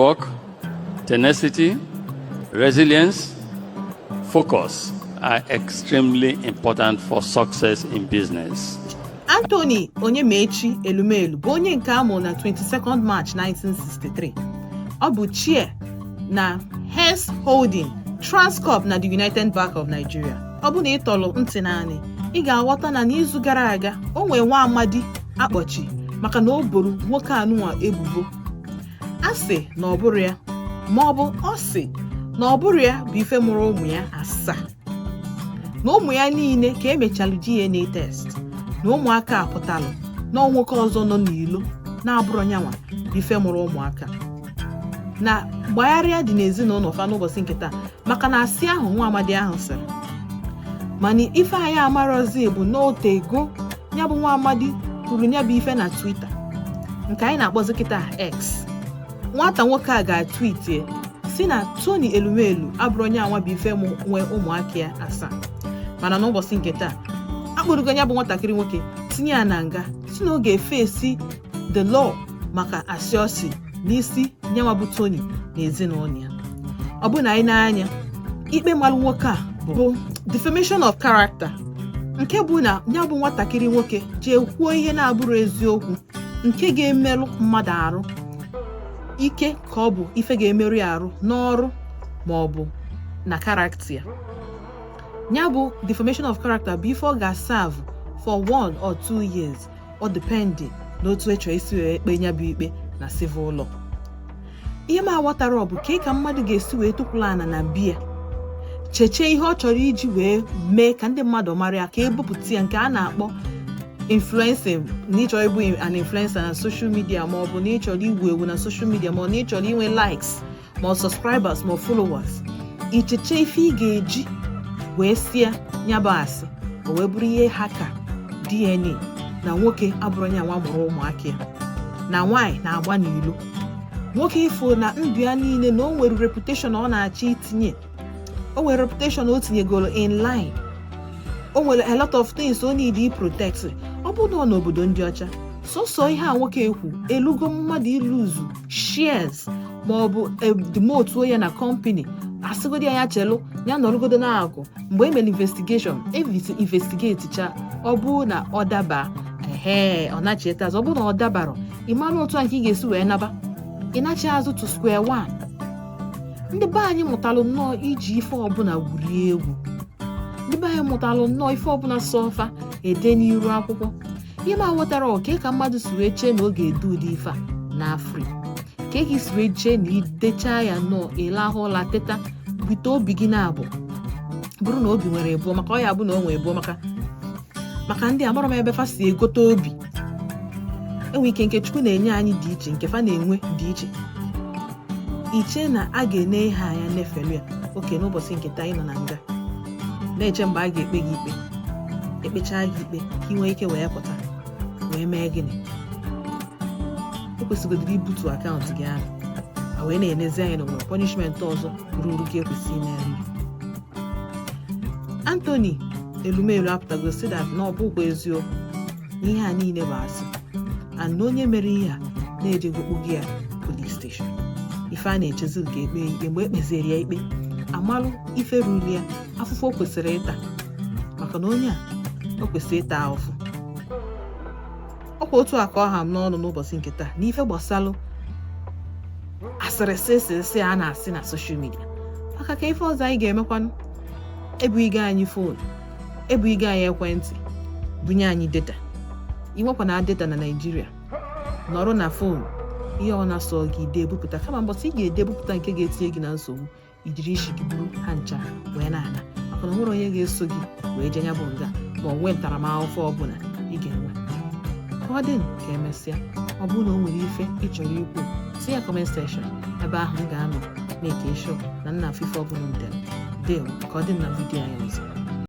Work, tenacity, resilience, focus are extremely important for success in business. Anthony Onyemaechi Elumelu bụ onye nke a mụrụ na 22nd March 1963. Ọ bụ chair na Hess Holding, Transcorp na the United Bank of Nigeria. Ọ bụ na ị tọrọ ntị naanị, ị ga-aghọta na n'izu gara aga o nwee nwa amadi akpọchi maka na o boro nwoke anụnwa ebubo a sị na ọ bụrụ ya, ma ọ bụ ọ sị na ọ bụrụ ya bụ ife mụrụ ụmụ ya asaa, na ụmụ ya niile ka emechalụ DNA test, na ụmụaka apụtalụ na nwoke ọzọ nọ n'ilo na-abụrụ nyanwa bụ ife mụrụ ụmụaka, na gbagharịa dị n'ezinụlọ fa n'ụbọchị nke taa maka na asị ahụ nwa amadi ahụ sịrị. Mana ife anyị amarọzi bụ n'otego ya bụ nwa amadi kwuru ya bụ ife na Twitter, nke anyị na-akpọzi kịta X. Nwata nwoke a ga-atweetie si na Tony Elumelu abụrụ onye anwa bụ ife mụ nwee ụmụaka ya asaa. Mana n'ụbọchị nke taa, akpụrụgo ya bụ nwatakịrị nwoke, tinye ya na nga, si na ọ ga-efesi the law maka asị ọsị n'isi nyanwa bụ Tony na ezinụlọ ya. Ọ bụ na anyị na-anya ikpe malụ nwoke a bụ defamation of character, nke bụ na ya bụ nwatakịrị nwoke jee kwuo ihe na-abụrụ eziokwu nke ga-emerụ mmadụ arụ ike, ka ọ bụ ife ga-emerụ ya arụ n'ọrụ ma ọ bụ na character ya. Ya bụ defamation of character bụ ife ọ ga-serve for 1 or 2 years, ọ depend n'otu echọrọ isi wee kpee ya bụ ikpe na civil law. Ihe m aghọtara ọ bụ ka mmadụ ga-esi wee tụkwula ana na biya chechee ihe ọ chọrọ iji wee mee ka ndị mmadụ mara ya, ka ebupụta ya, nke a na-akpọ influencing, na ịchọrọ ịbụ an influencer na social media, ma ọ bụ na ịchọrọ igwu egwu na social media, ma ọ na ịchọrọ inwe likes, ma ọ subscribers, ma ọ followers. Icheche ife ị ga-eji wee sie ya bụ asị, o wee bụrụ ihe ha ka DNA, na nwoke abụrụ onye nwa mụrụ ụmụaka ya, na nwaanyị na-agba n'ilo. Nwoke ifo na ndụ ya niile na o nwere reputation ọ na-achọ itinye, o nwere reputation o tinyegoro in line, o nwere a lot of things o need protect. Ọ bụ na ọ n'obodo ndị ọcha, sọsọ ihe a nwoke ekwu elugo mmadụ ilose shares ma ọ bụ demotuo ya na company, asịgodi ya, ya chelu, ya nọrọgodo n'akụ mgbe e mere investigation, investigate cha. Ọ bụ na ọ daba, ehe, ọ nachieta azụ. Ọ bụ na ọ dabara, ị mara otu a nke ị ga-esi wee naba, ị nachi azụ to square one. Ndị be anyị mụtalụ nnọọ iji ife ọbụla gwurie egwu. Ndị be anyị mụtalụ nnọọ ife ọbụla sọfa ede n'iru akwụkwọ. Ihe m aghọtara, oke ka mmadụ si wee chee na ọ ga-ede ụdị ife a n'afri ka e si wee chee na idechaa ya nnọọ, ịlahụ ụla, teta bute obi gị na-abụ bụrụ na obi nwere ebuo, maka ọ ya bụ na o nwere ebuo, maka ndị amara m ebe fa si egote obi. Enwe ike nke Chukwu na-enye anyị dị iche, nke fa na-enwe dị iche iche, na a ga-ene ihe anya nefelu ya oke. N'ụbọchị nke taa, ị nọ na nga na-eche mgbe a ga-ekpe gị ikpe, ekpechaa gị ikpe ka ị nwee ike wee pụta wee mee gịnị? O kwesịgodiri ibutu account gị ahụ a wee na-enezi anya na nwere punishment ọzọ ruru gị ekwesị ime. Anthony Elumelu apụtago si that na ọ bụkwa eziokwu, na ihe a niile bụ asị, and na onye mere ihe a na-ejego kpụga ya police station. Ife a na-echezi ka ekpe ikpe. Mgbe ekpeziri ya ikpe, amalụ ife ruru ya, afụfụ o kwesịrị ịta, maka na onye a o kwesịrị ịta ahụfụ. Ọkwa otu a ka ọ ha m n'ọnụ n'ụbọchị nke taa n'ife gbasalụ asịrịsị a na-asị na social media, maka ka ife ọzọ anyị ga-emekwanụ, ebughị anyị phone, ebughị anyị ekwentị, bunye anyị data. Inwekwa na data na Naịjirịa, nọrọ na phone, ihe ọ na-asọ gị dee bupụta, kama mbọsị ị ga-ede bupụta nke ga-etinye gị na nsogbu, ijiri isi gị buru ha ncha wee na-ana, maka na onwere onye ga-eso gị wee jee ya bụ nga ma ọ nwee ntaramahụhụ ọbụla ị ga-enwe. Ka ọ dị, ka emesịa. Ọ bụrụ na o nwere ife ị chọrọ ikwu, tinye ya comment section ebe ahụ. M ga-anọ make sure na nna afụ ife ọbụla m dere. Deal. Ka ọ dị na video anyị ọzọ.